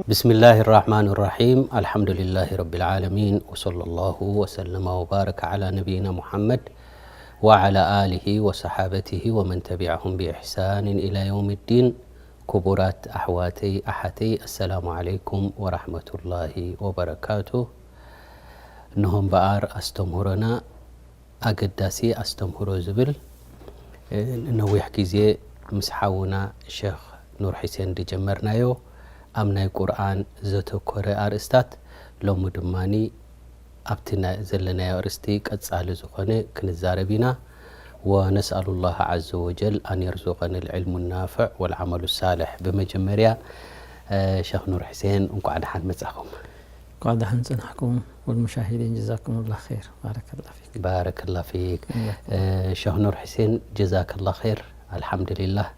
بسم الله الرحمن الرحيم. الحمد لله رب العالمين. وصلى الله وسلم وبارك على نبينا محمد وعلى آله وصحابته ومن تبعهم بإحسان إلى يوم الدين. ክቡራት ኣሕዋተይ ኣሓተይ፣ ኣሰላሙ ዓለይኩም ወራሕመቱላሂ ወበረካቱ። እንሆ እምበኣር ኣስተምህሮና ኣገዳሲ ኣስተምህሮ ዝብል፣ እ፣ ንነዊሕ ግዜ ምስ ሓውና ሸኽ ኑር ሒሴን ዝጀመርናዮ ኣብ ናይ ቁርኣን ዘተኮረ ኣርእስታት፣ ሎሚ ድማኒ ኣብቲ ናይ ዘለናዮ ኣርእስቲ ቀጻሊ ዝኾነ ክንዛረብ ኢና። ወነስኣሉ ላህ ዓዘ ወጀል ኣን የርዙቀኒ ልዕልሙ ናፍዕ ወልዓመሉ ሳልሕ። ብመጀመርያ፣ እ፣ ሸኽ ኑር ሒሴን እንኳዕ ደሓን መጻኹም። እንኳዕ ደሓን ጸናሕኩም። ወልሙሻሂዲን ጀዛኩም ላህ ኸይር። ባረከላ ፊክ። ባረከላ ፊክ። እያኩም። እ፣ ሸኽ ኑር ሒሴን ጀዛከላ ኸይር። ኣልሓምዱሊላህ፣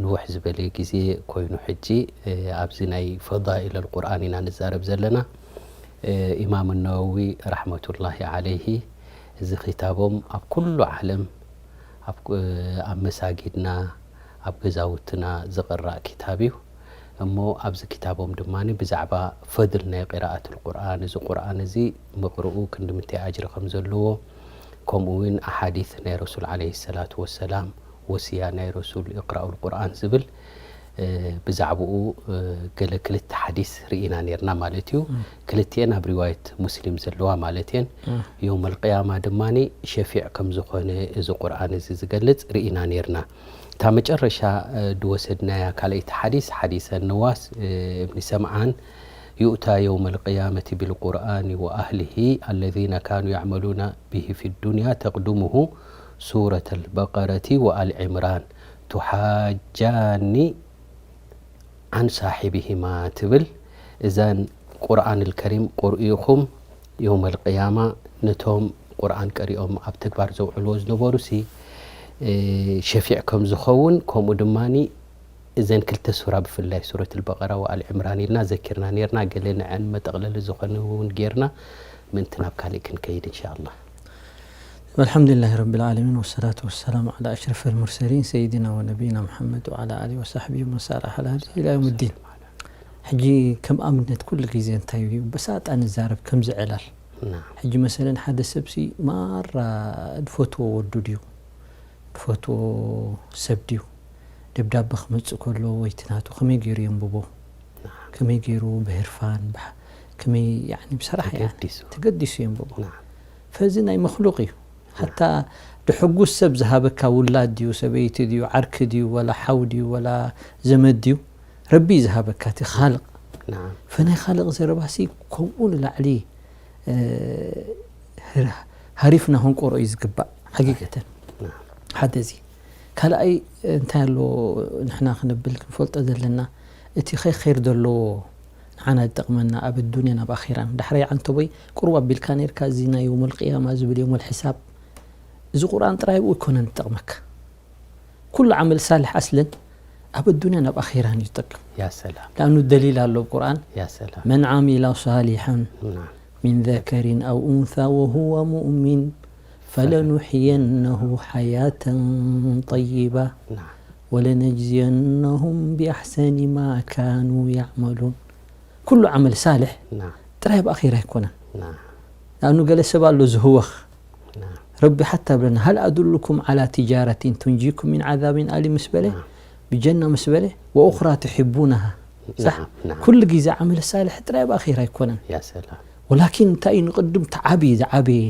ንውሕ ዝበለ ግዜ ኮይኑ ሕጂ፣ እ፣ ኣብዚ ናይ ፈዳኢል ኣልቁርኣን ኢና ንዛረብ ዘለና። እ፣ ኢማም ነወዊ ረሕመቱላሂ ዓለይሂ፣ እዚ ኺታቦም ኣብ ኩሉ ዓለም፣ ኣብ፣ እ፣ ኣብ መሳጊድና፣ ኣብ ገዛውትና ዝቕራእ ኪታብ እዩ። እሞ ኣብዚ ኪታቦም ድማ ብዛዕባ ፈድል ናይ ቂራኣት ኣልቁርኣን፣ እዚ ቁርኣን እዚ ምቕርኡ ክንዲ ምንታይ ኣጅሪ ከም ዘለዎ፣ ከምኡ እውን ኣሓዲት ናይ ረሱል ዓለይሂ ሰላቱ ወሰላም፣ ወስያ ናይ ረሱል፣ ኢቅራኡል ቁርኣን ዝብል፣ እ፣ ብዛዕባኡ፣ እ፣ ገለ ክልተ ሓዲስ ርኢና ነይርና ማለት እዩ። እም። ክልቲኤን ኣብ ሪዋየት ሙስሊም ዘለዋ ማለት እየን። እም። የውመል ቅያማ ድማ ሸፊዕ ከም ዝኾነ እዚ ቁርኣን እዚ ዝገልጽ ርኢና ነይርና። እታ መጨረሻ፣ እ፣ ዝወሰድናያ ካልኣይቲ ሓዲስ፣ ሓዲሰ ነዋስ፣ እ፣ እብኒ ሰምዓን፣ يؤتى يوم القيامة بالقرآن وأهله الذين كانوا يعملون به في الدنيا تقدمه سورة البقرة وآل عمران تحاجان عن صاحبهما ትብል። እዘን ቁርኣን ልከሪም ቅርኡ ኢኹም፣ የውመል ቅያማ ነቶም ቁርኣን ቀሪኦም ኣብ ተግባር ዘውዕልዎ ዝነበሩሲ፣ እ፣ ሸፊዕ ከም ዝኸውን፣ ከምኡ ድማኒ እዘን ክልተ ሱራ ብፍላይ ሱረት ኣልበቀራ ወኣል ዕምራን ኢልና ዘኪርና ነይርና። ገለ ንዐን መጠቕለሊ ዝኾነ እውን ጌርና ምእንቲ ናብ ካልእ ክንከይድ እንሻኣላህ። والحمد لله رب العالمين والصلاة والسلام على أشرف المرسلين سيدنا ونبينا محمد وعلى آله وصحبه ومن سار على هديه إلى يوم الدين. ሕጂ ከም ኣብነት ኩሉ ግዜ እንታይ እዩ በሳጣ ንዛረብ ከምዚ ዕላል። ናም። ሕጂ መሰለን ሓደ ሰብሲ ማራ ዝፈትዎ ወዱ ድዩ? ዝፈትዎ ሰብ ድዩ? ደብዳበ ክመጽእ ከሎ ወይ እቲ ናቱ ከመይ ገይሩ የንብቦ? ናም። ከመይ ገይሩ ብህርፋን፣ ብሓ-፣ ከመይ፣ ያኒ፣ ብሰራሕ፣ ያኒ፣ ተገዲሱ። ተገዲሱ የንብቦ። ናም። ፈዚ ናይ መክሉቅ እዩ። ናም። ሓታ ድሕጉስ ሰብ ዝሃበካ ውላድ ድዩ፣ ሰበይቲ ድዩ፣ ዓርኪ ድዩ፣ ወላ ሓው ድዩ፣ ወላ ዘመድ ድዩ? ረቢ እዩ ዝሃበካ፣ እቲ ካልቅ። ናም። ፈናይ ካልቅ ዘረባሲ ከምኡ ንላዕሊ፣ እ፣ ህር-፣ ሃሪፍና ክንቆሮ እዩ ዝግባእ፣ ሓቂቀተን። ናም። ሓደ እዚ። ካልኣይ፣ እንታይ ኣሎ ንሕና ክንብል ክንፈልጦ ዘለና፣ እቲ ኸይ-፣ ኸይር ዘለዎ ንዓና ዝጠቕመና ኣብ ኣዱንያን ኣብ ኣኺራን። ዳሕራይ ዓንተቦይ፣ ቁሩብ ኣቢልካ ነይርካ፣ እዚ ናይ የውመል ቅያማ ዝብል፣ የውመል ሕሳብ፣ እዚ ቁርኣን ጥራይ ኣብኡ ኣይኮነን ዝጠቕመካ። ኩሉ ዓመል ሳልሕ ኣስለን ኣብ ኣዱንያን ኣብ ኣኺራን እዩ ዝጠቅም። ያ ሰላም። ለኣኑ ደሊል ኣሎ ኣብ ቁርኣን፣ ያ ሰላም። من عمل صالحا ናም። من ذكر أو أنثى وهو مؤمن فلنحيينه حياة طيبة ናም። ولنجزينهم بأحسن ما كانوا يعملون. ኩሉ ዓመል ሳልሕ ናም። ጥራይ ኣብ ኣኺራ ኣይኮነን። ናም። ንኣብኑ ገለ ሰብ ኣሎ ዝህወኽ። ናም። ረቢ ሓታ ብለና፣ هل أدلكم على تجارة تنجيكم من عذاب أليم ምስ በለ፣ ናም። ብጀና ምስ በለ፣ وأخرى تحبونها። ሳሕ? ናም፣ ናም። ኩሉ ግዜ ዓመል ሳልሕ ጥራይ ኣብ ኣኺራ ኣይኮነን። ያ ሰላም። ወላኪን እንታይ እዩ ንቕድም ተዓቢ፣ ዝዓበየ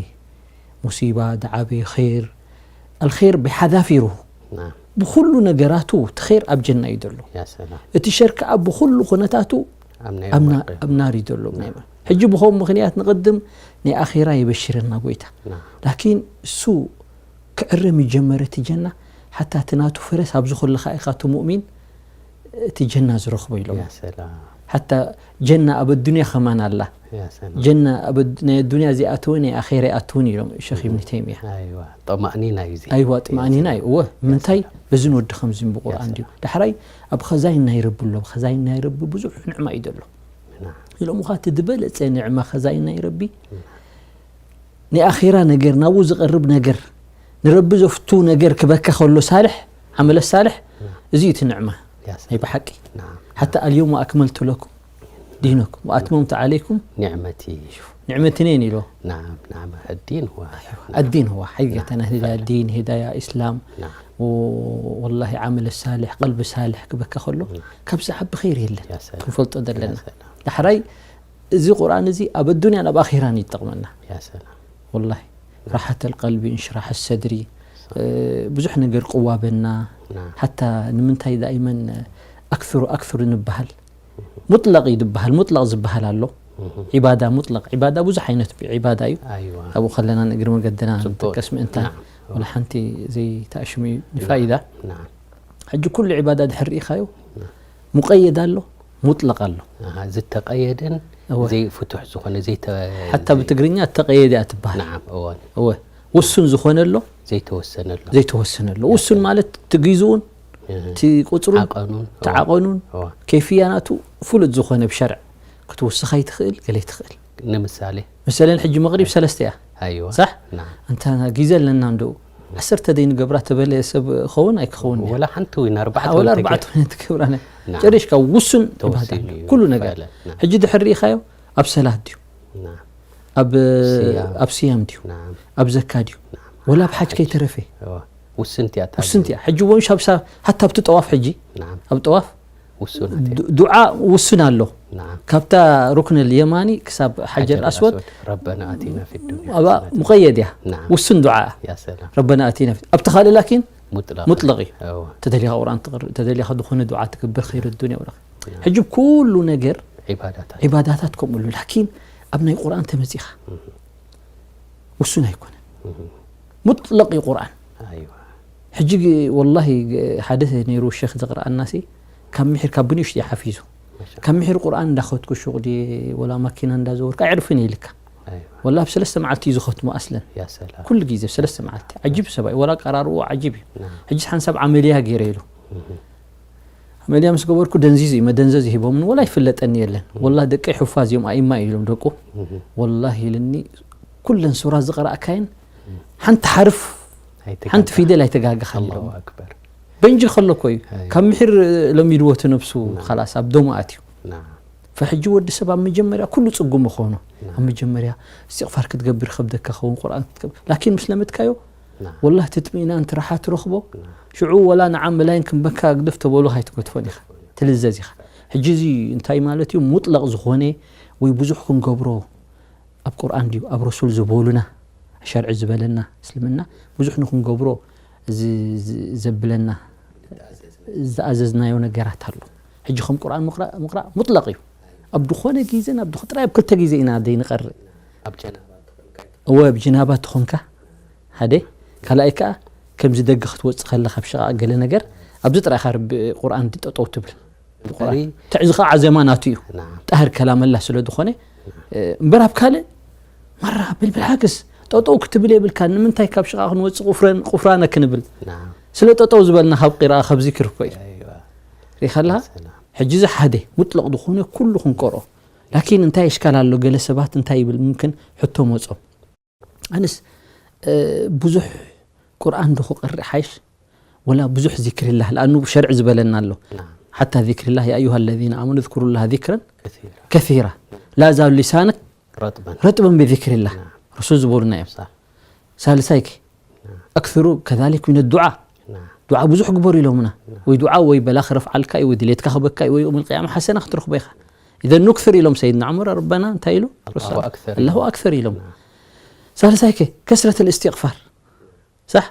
ሙሲባ፣ ዝዓበየ ኸይር፣ ኣልኸይር ብሓዛፊሩ። ናም። ብኹሉ ነገራቱ እቲ ኸይር ኣብ ጀና እዩ ዘሎ። ያ ሰላም። እቲ ሸር ከኣ ብኹሉ ኩነታቱ ኣብ ናይ ኣብ ና-፣ የውመል ቅያማ። ኣብ ናር እዩ ዘሎ። ናይ ናም። ሕጂ ብኸም ምኽንያት ንቕድም ናይ ኣኺራ የበሽረና ጎይታ። ናም። ላኪን እሱ ክዕረም ይጀመረ እቲ ጀና፣ ሓታ እቲ ናቱ ፈረስ ኣብ ዝኾለኻ ኢኻ እቲ ሙእሚን እቲ ጀና ዝረኽቦ ኢሎም። ያ ሰላም። ሓታ ጀና ኣብ ኣዱንያ ከማን ኣላ። ያ ሰላም። ጀና ኣብ ኣድ-፣ ናይ ኣዱንያ ዘይኣተወ ናይ ኣኼራ ኣይኣትውን ኢሎም ሸኽ እም። ኢብኒ ተይሚያ። ኣይዋ፣ ጠማእኒና እዩ እዚ። ኣይዋ፣ ጠማእኒና እዩ። እወ፣ ያ ምንታይ? ሰላም። በዚ ንወዲ ከምዚ ብቁርኣን ያ ድዩ? ሰላም። ዳሕራይ ኣብ ኸዛይን ናይ ረቢ ኣሎ። ኸዛይን ናይ ረቢ ብዙሕ ንዕማ እዩ ዘሎ። ና። ኢሎም ኸኣ እቲ ዝበለጸ ንዕማ ኸዛይን ናይ ረቢ ና። ናይ ኣኺራ ነገር፣ ናብኡ ዝቐርብ ነገር፣ ንረቢ ዘፍቱ ነገር ክበካ ከሎ ሳልሕ፣ ዓመለ ሳልሕ፣ ናም። እዚ እዩ እቲ ንዕማ። ያ ሰላም። ናይ ብሓቂ። ናም። ሓታ ኣልየውመ ኣክመልቱ ለኩም دينكم وأتممت عليكم نعمتي نعمتين إلو نعم نعم الدين هو الدين هو حقيقة هداية دين هداية إسلام نعم والله عمل الصالح قلب صالح كبك خلو كبس حب خير يلا يا سلام كنفلط دلنا سلام دحري እዚ ቁርኣን እዚ ኣብ ኣዱንያን ኣብ ኣኺራን ይጠቕመና يا سلام ወላሂ ራሓት ልቀልቢ እንሽራሕ ሰድሪ ብዙሕ ነገር ቅዋበና نعم ሓታ ንምንታይ ዳይመን ኣክثሩ ኣክثሩ ንበሃል ሙጥለቕ እዩ ዝበሃል ሙጥለቕ ዝበሃል ኣሎ ዒባዳ ሙጥለቕ ዒባዳ ብዙሕ ዓይነት ዒባዳ እዩ أيوة ኣብኡ ከለና ንእግሪ መገድና ጽቡቕ። ንጥቀስ ምእንታን نعم ወላ ሓንቲ ዘይተኣሽሙ እዩ ንፋይዳ نعم ሕጂ ኩሉ ዒባዳ ድሕር ርኢኻዮ ሙቀየድ ኣሎ ሙጥለቕ ኣሎ ኣሃ፣ ዝተቐየደን እወ። ዘይፍቱሕ ዝኾነ ዘይተ ሓታ ብትግርኛ እተቐየደ እያ ትበሃል نعم እወን እወ ውሱን ዝኾነ ኣሎ ዘይተወሰነሉ ዘይተወሰነ ኣሎ ውሱን ማለት ትግዝኡን እህ፣ እቲ ቁፅሩን ዓቐኑን ተዓቐኑን እወ። ከይፍያ ናቱ ፍሉጥ ዝኾነ ብሸርዕ ክትውስኻ ይትኽእል ገለ ይትኽእል ንምሳሌ መሰለን ሕጂ መቕሪብ ሰለስተ እያ ኣይዋ ሳሕ نعم እንታ ግዜ ኣለና እንደው ዓሰርተ ደይ ንገብራ ተበለ ሰብ ኸውን ኣይክኸውን እያ ወላ ሓንቲ ወይ ኣርባዕተ ወላ ወይ ኣርባዕተ ተገ- ሆነ ትገብራ نعم ጨሪሽካ ውሱን ተወሲኑ ኢባዳ እዩ ኩሉ ነገር ይባላል። نعم ሕጂ ድሕር ርኢኻዮ ኣብ ሰላት ድዩ نعم ኣብ ስያም። ኣብ ስያም ድዩ نعم ኣብ ዘካ ድዩ ወላ ኣብ ሓጅ ከይተረፈ እዋ። ውስንቲ እያ እታ ውስንቲ እያ ሕጂ እውን ሻብ ሳ- ሓታ ኣብቲ ጠዋፍ ሕጂ نعم ኣብ ጠዋፍ ውሱናት እያ ዱ- ዱዓ ውሱን ኣሎ نعم ካብታ ሩክን የማኒ ክሳብ ሓጀር ኣስወድ ረበና ኣቲና ፊ ዱንያ ኣብኣ ሙቀየድ እያ نعم ውሱን ዱዓ يا سلام ረበና ኣቲና ኣብቲ ካልእ ላኪን ሙጥለቕ ሙጥለቕ እዩ እዋ። ተደሊኻ ቁርኣን ትቕርእ ተደሊኻ ዝኾነ ዱዓ ትገብር ኸይር ዱንያ ወላ ሕጂ ኩሉ ነገር ዒባዳታት ዒባዳታት ከምኡ ኣሎ ላኪን ኣብ ናይ ቁርኣን ተመፂኻ ውሱን ኣይኮነን ሙጥለቕ እዩ ቁርኣን ኣይዋ ሕጂ ወላሂ ሓደ ነይሩ ሸክ ዘቕረኣናሲ ካብ ምሕር ካብ ብንእሽቶ ሓፊዙ ካብ ምሕር ቁርኣን እንዳኸትኩ ሹቕ ድየ ወላ ማኪና እንዳዘወርኩ ኣዕርፍን ኢልካ ኣይዋ ወላ ኣብ ሰለስተ መዓልቲ እዩ ዝኸትሞ ኣስለን يا سلام ኩሉ ግዜ ኣብ ሰለስተ መዓልቲ ዓጂብ ሰብኣይ ወላ ቀራርዎ ዓጂብ እዩ نعم ሕጂ ሓንሳብ ዓመልያ ገይረ ኢሉ ዓመልያ ምስ ገበርኩ ደንዚዝ እዩ መደንዘዝ ይሂቦምን ወላ ይፍለጠኒ የለን ወላ ደቀይ ሑፋዝ እዮም ኣኢማ እዮም ደቁ ወላ ኢልኒ ኩለን ሱራ ዝቐረእካየን ሓንቲ ሓርፍ ሓንቲ ፊደል ኣይተጋገኻን الله ኢሎም أكبر በንጂ ከሎ እኮ እዩ ኣይ። ካብ ምሒር ለሚድዎ እቲ ነብሱ ኻላስ ኣብ ደሙ ኣትዩ نعم ፈሕጂ ወዲ ሰብ ኣብ መጀመርያ ኩሉ ጽጉም ምኾኑ ኣብ መጀመርያ እስትቕፋር ክትገብር ይኸብደካ ኸውን ቁርኣን ክትገብር ላኪን ምስ ለመድካዮ نعم ወላህ ትጥሚእና እንተ ረሓ ትረኽቦ ሽዑ ወላ ንዓ መላይን ክንበካ ግደፍ ተበሉ ሃይትገድፎን ኢኻ ትልዘዝ ኢኻ ሕጂ እዚ እንታይ ማለት እዩ ሙጥለቕ ዝኾነ ወይ ብዙሕ ክንገብሮ ኣብ ቁርኣን ድዩ ኣብ ረሱል ዝበሉና ሸርዒ ዝበለና እስልምና ብዙሕ ንክንገብሮ ዝ- ዝ- ዘብለና ዝኣዘዝናዮ ነገራት ኣሎ ሕጂ ከም ቁርኣን ምቕራእ ምቕራእ ሙጥለቕ እዩ ኣብ ዝኾነ ግዜን ኣብ ዝኾ- ጥራይ ኣብ ክልተ ግዜ ኢና ደይ ንቐርእ ኣብ ጀናባ እወ ኣብ ጅናባ ትኾንካ ሓደ ካልኣይ ከዓ ከምዚ ደገ ክትወፅእ ከለካ ኣብ ሸቓቕ ገለ ነገር ኣብዚ ጥራይ ኢኻ ርቢ ቁርኣን ጠጠው ትብል ቁሪ ትዕዚ ከዓ ዓዘማ ናቱ እዩ نعم ጣህር ከላመላ ስለ ዝኾነ እምበር ኣብ ካልእ ማራ ብል ብልሓክስ ጠጠው ክትብል የብልካ ንምንታይ ካብ ሽቓ ክንወፅእ ቁፍረን- ቁፍራነ ክንብል نعم ስለ ጠጠው ዝበልና ካብ ቂራ ካብ ዚክር እኮ እዩ ኣይዋ ሪኸላ ሰላም ሕጂ እዚ ሓደ ሙጥለቕ ዝኾነ ኩሉ ክንቀርኦ ላኪን እንታይ እሽካል ኣሎ ገለ ሰባት እንታይ ይብል ምምክን ሕቶ መጾም ኣነስ እ፣ ብዙሕ ቁርኣን ዶ ክቐርእ ሓይሽ ወላ ብዙሕ ዚክርላህ ለኣኑ ሸርዕ ዝበለና ኣሎ نعم ሓታ ዚክርላህ يا أيها الذين آمنوا اذكروا الله ذكرا كثيرا كثيرا لا يزال لسانك رطبا رطبا بذكر الله نعم ረሱል ዝበሉና እዮም صح ሳልሳይክ ኣክثሩ ከذلك من الدعاء نعم ዱዓ ብዙሕ ግበሩ ኢሎምና ወይ ዱዓ ወይ በላ ክረፍዓልካ እዩ ወይ ድሌትካ ክበካ እዩ ወይ የውም ልቅያማ ሓሰና ክትረኽቦ ኢኻ إذا نكثر ኢሎም ሰይድና ዑመር ረበና እንታይ ኢሉ الله أكثر الله أكثر ኢሎም ሳልሳይ ከ ከስረት الاستغفار صح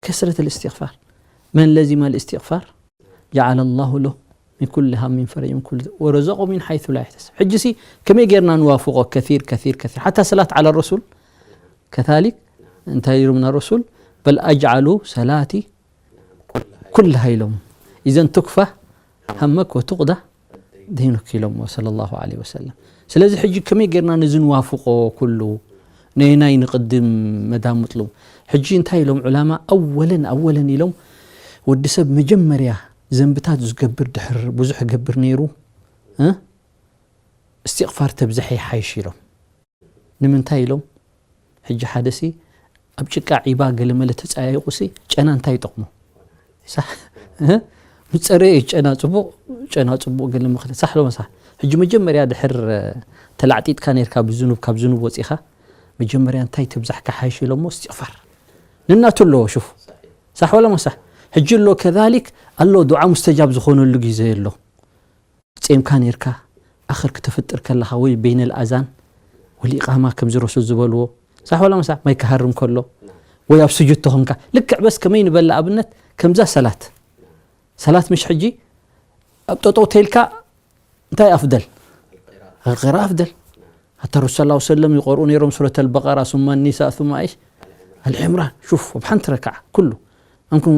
كثرة الاستغفار من لزم الاستغفار جعل الله له من كل هم فرجا من كل ورزقه من حيث لا يحتسب ሕጂ ሲ ከመይ ጌርና ንዋፍቆ كثير كثير كثير حتى صلاة على الرسول كذلك እንታይ ኢሉምና ረሱል بل أجعل صلاتي ኩልሃ ኢሎም إذا تكفى همك وتقضى دينك ኢሎም صلى الله عليه وسلم ስለዚ ሕጂ ከመይ ጌርና ነዚ ንዋፍቆ ኩሉ ነየናይ ንቕድም መዳም ምጥሉብ ሕጂ እንታይ ኢሎም ዑላማ ኣወለን ኣወለን ኢሎም ወዲ ሰብ መጀመርያ ዘንብታት ዝገብር ድሕር ብዙሕ ገብር ነይሩ እ? እስትቕፋር ተብዝሐ ይሓይሽ ኢሎም ንምንታይ ኢሎም ሕጂ ሓደ ሲ ኣብ ጭቃ ዒባ ገለመለ ተፀያይቑ ሲ ጨና እንታይ ይጠቕሞ ሳሕ እ? ምስ ፀረየ እዩ ጨና ፅቡቕ ጨና ፅቡቕ ገለ ምኽለ ሳሕ ሎመ ሳሕ ሕጂ መጀመርያ ድሕር ተላዕጢጥካ ነርካ ብዝኑብ ካብ ዝኑብ ወጺኻ መጀመርያ እንታይ ትብዛሕ ካሓይሽ ኢሎሞ እስትቕፋር ንናቱ ኣለዎ ሽፉ ሳሕ ወላ መሳሕ ሕጂ ኣሎ ከዛሊክ ኣሎ ዱዓ ሙስተጃብ ዝኾነሉ ግዜ ኣሎ ጼምካ ነርካ ኣኸር ክተፍጥር ከለኻ ወይ በይነል ኣዛን ወልኢቃማ ከምዚ ረሱል ዝበልዎ ሳሕ ወላ መሳሕ ማይ ክሃርም ከሎ ወይ ኣብ ስጁድ ተኾንካ ልክዕ በስ ከመይ ንበላ ኣብነት ከምዛ ሰላት ሰላት ምሽ ሕጂ ኣብ ጠጠው ተልካ እንታይ ኣፍደል ቂራ ኣፍደል حتى الرسول صلى الله عليه وسلم يقرؤون يرون سورة البقرة ثم النساء ثم ايش العمران شوف بحنت ركعة كله أنكم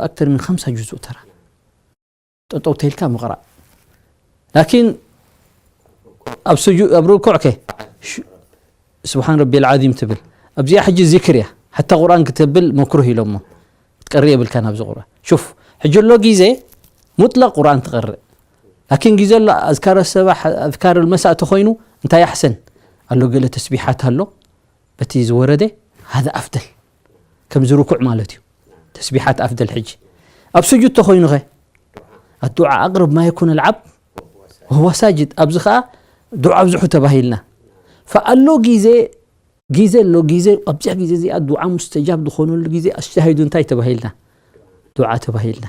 أكثر من خمسة جزء ترى ጠጠው ተልካ ምቕራእ ላኪን ኣብ ስጁ ኣብ ርኩዕ ከ ስብሓን ረቢ ልዓዚም ትብል ኣብዚኣ ሕጂ ዚክር እያ ሓታ ቁርኣን ክትብል መክሩህ ኢሎሞ ትቀሪ የብልካን ኣብዚ ቁርኣን ሹፍ ሕጂ ኣሎ ግዜ ሙጥለቅ ቁርኣን ትቐርእ ላኪን ግዜ ኣሎ ኣዝካረ ሰባሕ ኣዝካር መሳእ ተኮይኑ እንታይ ኣሕሰን ኣሎ ገለ ተስቢሓት ኣሎ በቲ ዝወረደ ሃذا ኣፍደል ከምዚ ርኩዕ ማለት እዩ ተስቢሓት ኣፍደል ሕጂ ኣብ ስጁድ ተኮይኑ ኸ ኣዱዓ ኣቅርብ ማ የኩን ኣልዓብ ወህዋ ሳጅድ ኣብዚ ከዓ ዱዓ ኣብዝሑ ተባሂልና ፈኣሎ ግዜ ግዜ ኣሎ ግዜ ኣብዚኣ ግዜ እዚኣ ዱዓ ሙስተጃብ ዝኾነሉ ግዜ ኣሽታሂዱ እንታይ ተባሂልና ዱዓ ተባሂልና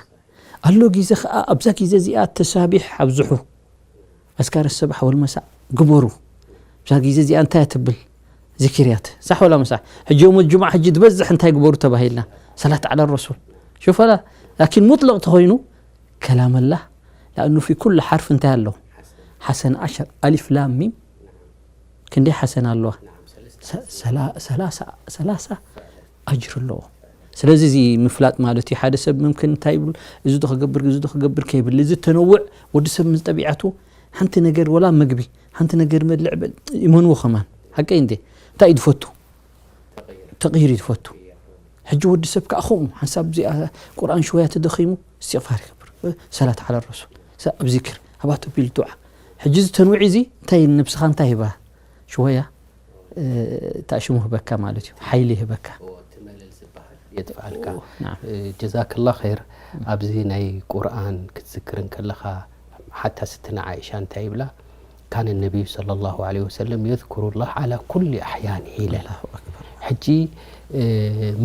ኣሎ ግዜ ከዓ ኣብዛ ግዜ እዚኣ ተሳቢሕ ኣብዝሑ ኣዝካር ሰባሕ ወልመሳእ ግበሩ እዛ ግዜ እዚኣ እንታይ ትብል ዚክርያት ሳሕ ወላ መሳሕ ሕጂ ዮም ጅሙዓ ሕጂ ዝበዝሕ እንታይ ግበሩ ተባሂልና ሰላት ዓላ ረሱል ሹፈላ ላኪን ሙጥለቅ ተኮይኑ ከላመላ ለኣኑ ፊ ኩሉ ሓርፍ እንታይ ኣሎ ሓሰን ዓሸር ኣሊፍ ላም ሚም ክንደይ ሓሰን ኣለዋ ሰላሳ ኣጅር ኣለዎ ስለዚ እዚ ምፍላጥ ማለት እዩ ሓደ ሰብ ምምክን እንታይ ይብል እዚ ዶ ክገብር እዚ ዶ ክገብር ከይብል እዚ ተነውዕ ወዲ ሰብ ምስ ጠቢዓቱ ሓንቲ ነገር ወላ ምግቢ ሓንቲ ነገር መልዕ በል ይመንዎ ከማን ሓቀይ እንዴ እንታይ እዩ ዝፈቱ ተቕይር እዩ ዝፈቱ ሕጂ ወዲ ሰብ ከዓ ከምኡ ሓንሳብ እዚኣ ቁርኣን ሽወያ ተደኺሙ እስትቕፋር ይገብር ሰላት ዓላ ረሱል ኣብ ዚክር ኣብ ኣተቢል ዱዓ ሕጂ እዚ ተንዊዕ እዚ እንታይ ነብስኻ እንታይ ይባ ሽወያ ታሽሙ ህበካ ማለት እዩ ሓይሊ ህበካ የጥፍኣልካ ጀዛክላ ኸይር ኣብዚ ናይ ቁርኣን ክትዝክር እንከለኻ ሓታ ስትና ዓይሻ እንታይ ይብላ ካነ ነቢዩ صلى الله عليه وسلم يذكر الله على كل أحيانه ኢለን ሕጂ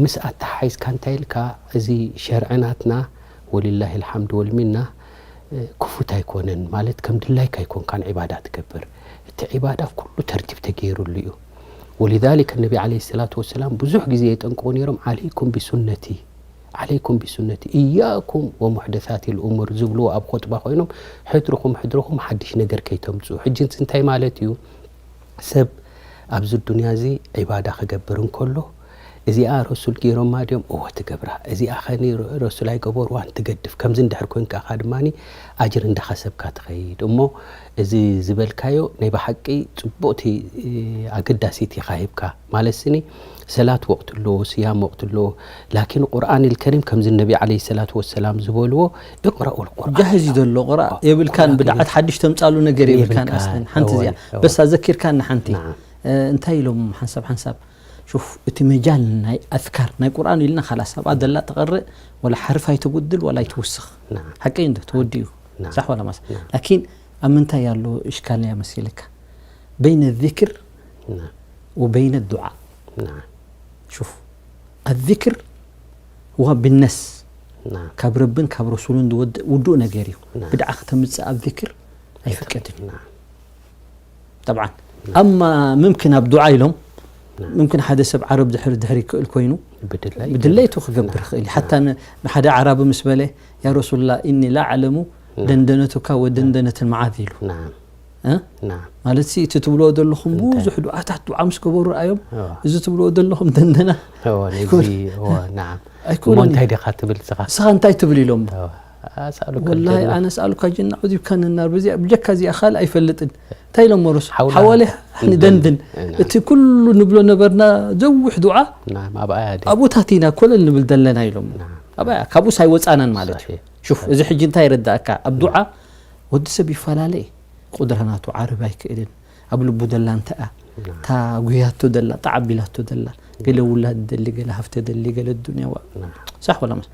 ምስ ኣተሓሒዝካ እንታይ ኢልካ እዚ ሸርዒ ናትና ወሊላሂ ልሓምድ ወልሚና ክፉት ኣይኮነን ማለት ከም ድላይካ ኣይኮንካን ዒባዳ ትገብር እቲ ዒባዳ ኩሉ ተርቲብ ተገይሩሉ እዩ ولذلك النبي عليه الصلاة والسلام ብዙሕ ግዜ የጠንቅቑ ነይሮም عليكم بسنتي عليكم بسنتي إياكم ومحدثات الأمور ዝብልዎ ኣብ ኹጥባ ኮይኖም ሕድርኹም ሕድርኹም ሓድሽ ነገር ከይተምፅኡ ሕጂ እንታይ ማለት እዩ ሰብ ኣብዚ ዱንያ እዚ ዒባዳ ክገብር እንከሎ እዚኣ ረሱል ገይሮማ ድዮም እወ ትገብራ እዚኣ ኸኒ ረሱል ኣይገበርዋን ትገድፍ ከምዚ እንድሕር ኮይንካ ኻ ድማ ኣጅር እንዳኸሰብካ ትኸይድ እሞ እዚ ዝበልካዮ ናይ ብሓቂ ፅቡቕቲ ኣገዳሲት ኢኻ ሂብካ ማለት ስኒ ሰላት ወቅት ኣለዎ ስያም ወቅት ኣለዎ ላኪን ቁርኣን ልከሪም ከምዚ ነቢ ዓለ ሰላት ወሰላም ዝበልዎ እቅረኡ ልቁርኣን ጃህዝ እዩ ዘሎ ቅራ የብልካን ብድዓት ሓድሽ ተምፃሉ ነገር የብልካን ኣስለን ሓንቲ እዚኣ በሳ ዘኪርካና ሓንቲ እንታይ ኢሎም ሓንሳብ ሓንሳብ ሹፍ እቲ መጃል ናይ ኣዝካር ናይ ቁርኣን ኢልና ካላስ ኣብኣ ደላ ተቐርእ ወላ ሓርፍ ኣይተጉድል ወላ ኣይትውስኽ ሓቀይ እንዶ ተወዲኡ ሳሕ ወላ ማስ ላኪን ኣብ ምንታይ ኣሎ እሽካል እያ መሲልካ በይነ ዚክር ወበይነ ዱዓ ሹፍ ኣዚክር هو بالنص ካብ ረብን ካብ ረሱልን ዝወድእ ውዱእ ነገር እዩ ብድዓ ከተምፅእ ኣብ ዚክር ኣይፍቀድን እዩ طبعا أما ممكن ኣብ ዱዓ ኢሎም ممكن ሓደ ሰብ ዓረብ ድሕሪ ድሕሪ ይክእል ኮይኑ ብድለይቱ ክገብር ይኽእል እዩ ሓታ ንሓደ ዓራቢ ምስ በለ ያ ረሱሉላ ኢኒ ላ ኣዕለሙ ደንደነቱካ ወደንደነት መዓዝ ኢሉ ማለት ሲ እቲ ትብልዎ ዘለኹም ብዙሕ ዱዓታት ዱዓ ምስ ገበሩ ረኣዮም እዚ ትብልዎ ዘለኹም ደንደና ኣይኮነን እንታይ ዲኻ ትብል ስኻ ስኻ እንታይ ትብል ኢሎም ወላሂ ኣነ ስኣሉካ ጅና ዑዚብካ ንናር በዚኣ ብጀካ እዚኣ ካልእ ኣይፈልጥን እንታይ ኢሎሞ ረሱል ሓዋለ ንደንድን እቲ ኩሉ ንብሎ ነበርና ዘውሕ ዱዓ ኣብኡታት ኢና ኮለል ንብል ዘለና ኢሎም ኣብያ ካብኡስ ኣይወፃናን ማለት እዩ ሹፍ እዚ ሕጂ እንታይ ይረዳእካ ኣብ ዱዓ ወዲ ሰብ ይፈላለ እዩ ቁድራ ናቱ ዓርብ ኣይክእልን ኣብ ልቡ ደላ እንተኣ እታ ጉያቶ ደላ ጣዕ ኣቢላቶ ደላ ገለ ውላድ ደሊ ገለ ሃፍተ ደሊ ገለ ዱንያ ዋ ሳሕ ወላ መስ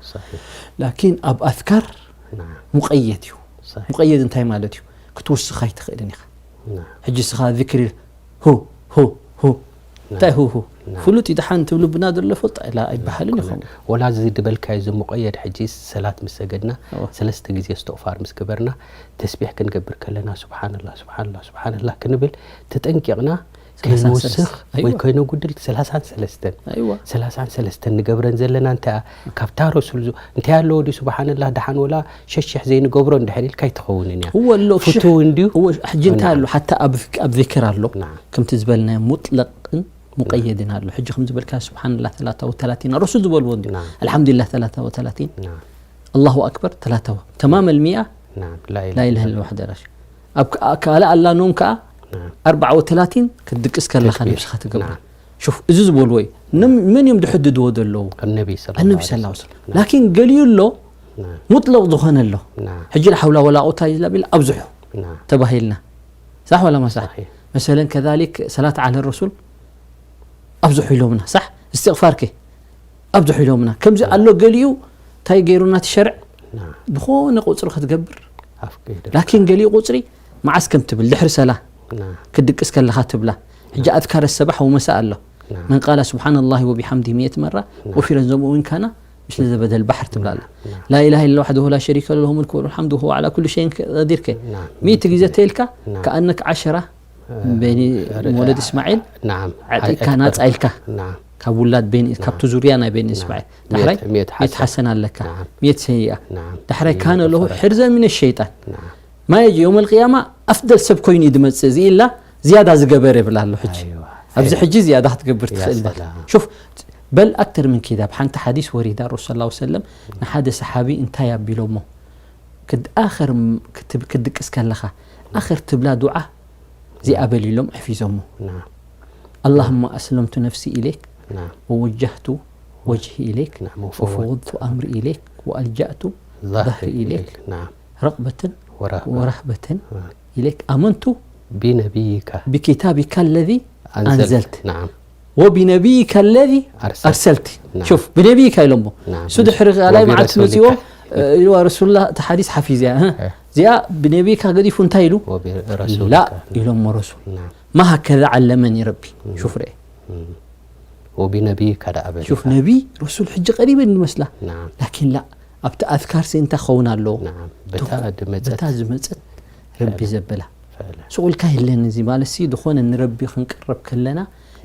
ላኪን ኣብ ኣዝካር ሙቀየድ እዩ ሙቀየድ እንታይ ማለት እዩ ክትውስኽ ኣይትኽእልን ኢኻ። ሕጂ እስኻ ዚክሪ ሁ ሁ ሁ እንታይ ሁ ሁ ፍሉጥ እዩ። ደሓን ትብሉ ብና ዘሎ ፈልጣ ኢላ ኣይበሃልን ይኸውን። ወላ እዚ ድበልካዮ እዚ ሙቐየድ ሕጂ ሰላት ምስ ሰገድና እወ። ሰለስተ ግዜ እስትቕፋር ምስ ገበርና ተስቢሕ ክንገብር ከለና ስብሓንላ ስብሓንላ ስብሓንላ ክንብል ተጠንቂቕና ሰላሳን ከይንወስኽ ሰለስተ። ወይ ኣይዋ። ከይነጉድል ሰላሳን ሰለስተን ኣይዋ። ሰላሳን ሰለስተን ንገብረን ዘለና እንታይ ካብታ ረሱል ዙ- እንታይ ኣለዎ ድዩ ስብሓንላ ደሓን ወላ ሸሽሕ ዘይንገብሮ እንድሕር ኢልካ ኣይትኸውንን እያ። እወ ኣሎ ፍቱው ሽሕ- እንድዩ እወ ሕጂ እንታይ ኣሎ ሓታ ኣብ ኣብ ዚክር ኣሎ ናዓ። ከምቲ ዝበልናዮ ሙጥለቅን ሙቀየድን ኣሎ። ሕጂ ከም ዝበልካ ስብሓንላ ተላታ ወተላቲን ረሱል ዝበልዎ እንዲ ናዓ። ኣልሓምዱሊላህ ተላታ ወተላቲን ናዓ። ኣላሁ ኣክበር ተላታ ወ- ተማም ኣልሚኣ ናዓ። ላኢላሃ ላኢላሃ ኢላ ኢላ ዋሕደ ራሽ ኣብ ከ- ካልእ ኣላኖም ከዓ ናዓ። ኣርባዓ ወተላቲን ክትድቅስ ከለኻ ተክቢር። ነብስኻ ትገብራ ናዓ። ሹፍ እዚ ዝበልዎ እዩ። ንም- መን እዮም ዝሕድድዎ ዘለዉ? ኣነቢ ሰለላሁ ኣነቢ ዐለይሂ ሰለላሁ ዐለይሂ ወሰለም። ወሰለም። ናዓ። ላኪን ገሊኡ ኣሎ ናዓ። ሙጥለቕ ዝኾነ ኣሎ። ናዓ። ሕጂ ላሓውላ ወላ ቁታ ኢላ ቢል ኣብዝሑ ናዓ። ተባሂልና ሳሕ ወላ ማሳሕ? ሰሒሕ። መሰለን ከዛሊክ ሰላት ዓለ ረሱል ኣብዝሑ ኢሎምና ሳሕ? እስትቕፋር ከ ኣብዝሑ ኢሎምና። ከምዚ ኣሎ ገሊኡ እንታይ ገይሩና እቲ ሸርዕ ናዓ። ዝኾነ ቁፅሪ ክትገብር ኣፍቂዱ። ላኪን ገሊኡ ቁፅሪ መዓስ ከም ትብል ድሕሪ ሰላ ናዓ። ክትድቅስ ከለኻ ትብላ። ሕጂ ኣዝካር ሰባሕ ወመሳ ኣሎ ናዓ። መን ቃላ ስብሓን ላሂ ወቢሓምዲ ሚእት መራ ናዓ። ወፊረን ዘምኡ እውን ካና ምስለ ዘበደል ባሕር ትብላ ኣላ ናዓ። ላኢላሃ ኢላ ዋሕደሁ ላ ሸሪከ ለሁ ሙልክ ወለሁ ልሓምዱ ወሁወ ዓላ ኩሉ ሸይን ቀዲር ከ ናዓ። ሚእቲ ግዜ ተይልካ ናዓ። ከኣነክ ዓሸራ ቤኒ ር- ወለድ እስማዒል ናዓ። ዓጢቅካ ኣይ- ናፃ ኢልካ ናዓ። ካብ ውላድ ቤኒ ናዓ። ካብቲ ዙርያ ናይ ቤኒ ናዓ። እስማዒል ዳሕራይ ሚእት- ሚእት ሚእት ሓሰን። ሓሰን ኣለካ ናዓ። ሚእት ሰይኣ ናዓ። ዳሕራይ ሚእት ካነ ለሁ ፈረድ። ሕርዘን ሚነ ሸይጣን ናዓ። ማየጅ የውመል ቅያማ ኣፍደል ሰብ ኮይኑ እዩ ዝመፅእ እዚ ኢላ ዝያዳ ዝገበረ ይብላ ኣሎ ሕጂ ኣይዋ። ኣብዚ ሕጂ ዝያዳ ክትገብር ያ ትኽእል ማለት ሰላም። ሹፍ በል ኣክተር ምን ኪዳ ብሓንቲ ሓዲስ ወሪዳ ረሱል ላ ሰለም ንሓደ ሰሓቢ እንታይ ኣቢሎሞ ክድ- ኣኸር ም- ክትብ- ክድቅስ ከለኻ ኣኸር ትብላ ዱዓ እዚኣ በል ኢሎም ኣፊዞሞ ናዓ። اللهم أسلمت نفسي إليك ናዓ። ووجهت وجهي إليك ናዓ። وفوضت أمري إليك وألجأت ظهري ظهري إليك إليك. ናዓ. رغبة ወራህባ. ورهبة ናዓ. إليك آمنت ቢነቢይካ بكتابك الذي أنزلت. أنزلت ናዓ. وبنبيك الذي أرسلت. أرسلت ናዓ. شوف ብነቢይካ ኢሎሞ ናዓ። እሱ ድሕሪ ካልኣይ መዓልቲ وبرسولك. መፂዎም እ፣ ኢልዋ ረሱሉላህ እቲ ሓዲስ ሓፊዝ እያ እ። እዚኣ ብነቢይካ ገዲፉ እንታይ ኢሉ وبرسولك. ላ ኢሎሞ ረሱል ናዓ. ما هكذا علمني ربي شوف ርአ وبنبيك ደኣ በል ሹፍ ነቢ ረሱል ሕጂ ቀሪበን ይመስላ ናዓ። ላኪን ላ ኣብቲ ኣዝካር ሲ እንታይ ክኸውን ኣለዎ ናዓ። በታ ድመፀት በታ ዝመፀት ረቢ ዘበላ ፈለ። ስቑልካ የለን እዚ ማለት ሲ ዝኾነ ንረቢ ክንቅረብ ከለና